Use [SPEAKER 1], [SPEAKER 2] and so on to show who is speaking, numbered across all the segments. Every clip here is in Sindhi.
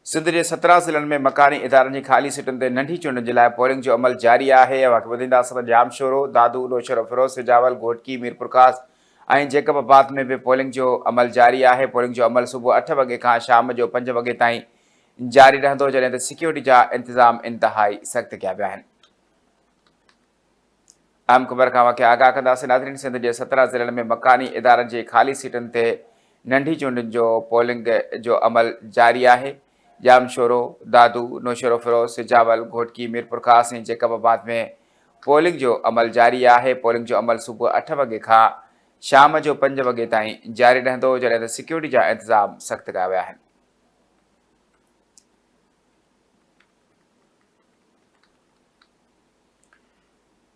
[SPEAKER 1] سنڌ جي 17 ضلعن ۾ مڪاني ادارن جي خالي سيٽن تي ننڍي چونڊن جي لاء پولنگ جو عمل جاري آهي. اوهان کي ٻڌائينداسين ته ڄامشورو، دادو، نوشهروفيروز، سجاول، گهوٽڪي، ميرپورخاص ۽ جيڪب آباد ۾ به پولنگ جو عمل جاري آهي. پولنگ جو عمل صبح اٺ وڳي کان شام جو پنج وڳي تائين جاري رهندو، جڏهن ته سيڪيورٽي جا انتظام انتهائي سخت ڪيا ويا آهن. اهم خبر کان اوهان کي آگاهه ڪنداسين ناظرين سنڌ جي 17 ضلعن ۾ مڪاني ادارن جي خالي سيٽن تي ننڍي چونڊن جو پولنگ جو عمل جاري آهي ڄامشورو، دادو، نوشهروفيروز، سجاول، گهوٽڪي، ميرپورخاص ۽ جيڪب آباد ۾ پولنگ جو عمل جاري آهي پولنگ جو عمل صبح اٺ وڳي کان شام جو پنج وڳي تائين جاري رهندو جڏهن ته سيڪيورٽي جا انتظام سخت ڪيا ويا آهن.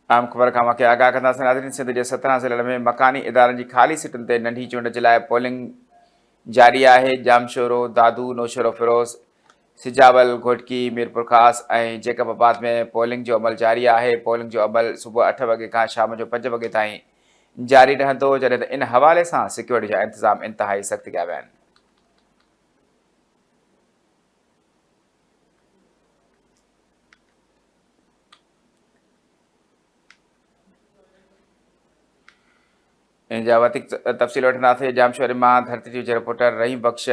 [SPEAKER 1] اهم خبر کان اوهان کي آگاهه ڪنداسين ناظرين سنڌ جي 17 ضلعن ۾ مڪاني ادارن جي خالي سيٽن تي ننڍي چونڊ جي لاء پولنگ جاري آهي ڄامشورو، دادو، نوشهروفيروز، سجاول، گهوٽڪي، ميرپورخاص ۽ جيڪب آباد ۾ پولنگ جو عمل جاري آهي پولنگ جو عمل صبح اٺ وڳي کان شام جو پنج وڳي تائين جاري رهندو جڏهن ته ان حوالي سان سيڪيورٽي جا انتظام انتهائي سخت ڪيا ويا آهن. ان جا وڌيڪ تفصيل وٺنداسين ڄامشوري مان ڌرتي ٽي وي جي رپورٽر رحيم بخش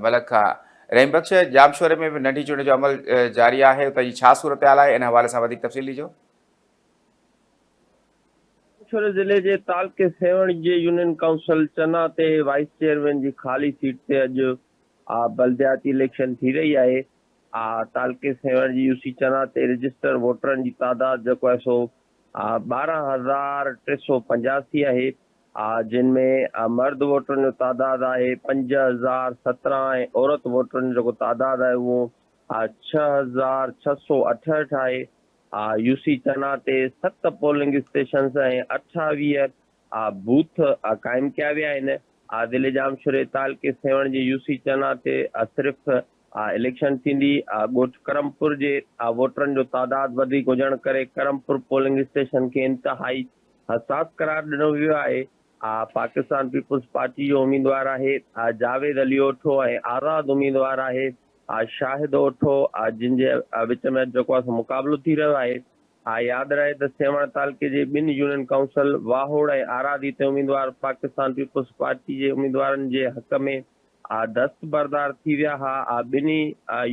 [SPEAKER 1] ملڪ کان. رحيم بخش، ڄامشوري ۾ به ننڍي چونڊ جو عمل جاري آهي، اتان جي ڇا صورتحال آهي، ان حوالي سان وڌيڪ تفصيل ڏجو.
[SPEAKER 2] ڄامشوري ضلعي جي تعلقي سيوهڻ جي يونين ڪائونسل چنا تي وائيس چيئرمين جي خالي سيٽ تي اڄ بلدياتي اليڪشن ٿي رهي آهي. تعلقي سيوهڻ جي يو سي چنا تي رجسٽر ووٽرن جي تعداد جيڪو آهي سو 12385 آهي جن ۾ مرد ووٽرن جو تعداد آهي 5017 ۽ عورت ووٽرن جو جيڪو تعداد آهي اهو 6668 آهي. يو سي چنا تي ست پولنگ اسٽيشنز ۽ 28 بوٿ قائم ڪيا ويا آهن. ضلعي ڄامشوري تعلقي سيوهڻ جي يو سي چنا تي صرف اليڪشن ٿيندي. ڳوٺ ڪرمپور جي ووٽرن جو تعداد وڌيڪ هجڻ ڪري ڪرمپور پولنگ اسٽيشن کي انتهائي حساس قرار ڏنو ويو آهي. پاڪستان پيپلز پارٽي جو اميدوار آهي جاويد علي اوٺو ۽ آزاد اميدوار آهي شاهد اوٺو جن جي وچ ۾ اڄ جيڪو آهي سو مقابلو ٿي رهيو آهي. ياد رهي ته سيوهڻ تعلقي جي ٻن يونين ڪائونسل واهوڙ ۽ آرادي تي اميدوار پاڪستان پيپلز پارٽي جي اميدوارن جي حق ۾ دستبردار ٿي ويا ها. ٻنهي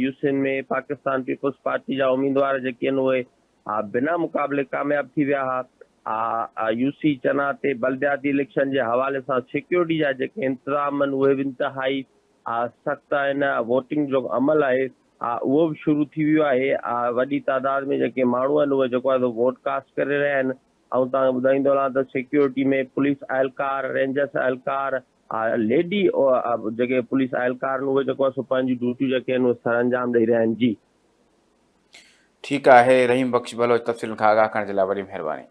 [SPEAKER 2] يوسين ۾ پاڪستان پيپلز پارٽي جا اميدوار جيڪي آهن اهي بنا مقابلي ڪامياب ٿي ويا ها. يو سي چنا تي بلدياتي اليڪشن جي حوالي سان سيڪيورٽي جا جيڪي انتظام آهن اهي به انتهائي سخت آهن. ووٽنگ جو عمل آهي اهو به شروع ٿي ويو آهي. وڏي تعداد ۾ جيڪي ماڻهو آهن اهي جيڪو آهي سو ووٽ ڪاسٽ ڪري رهيا آهن. آئون توهان کي ٻڌائيندو هلان ته سيڪيورٽي ۾ پوليس اهلڪار، رينجرس اهلڪار، ليڊي جيڪي پوليس اهلڪار آهن اهي جيڪو آهي سو پنهنجون ڊيوٽيون جيڪي آهن اهي سرانجام ڏئي رهيا آهن. جي.
[SPEAKER 1] ٺيڪ آهي رحيم بخش بلوچ تفصيلن کان آگاهه ڪرڻ جي لاء وڏي مهرباني.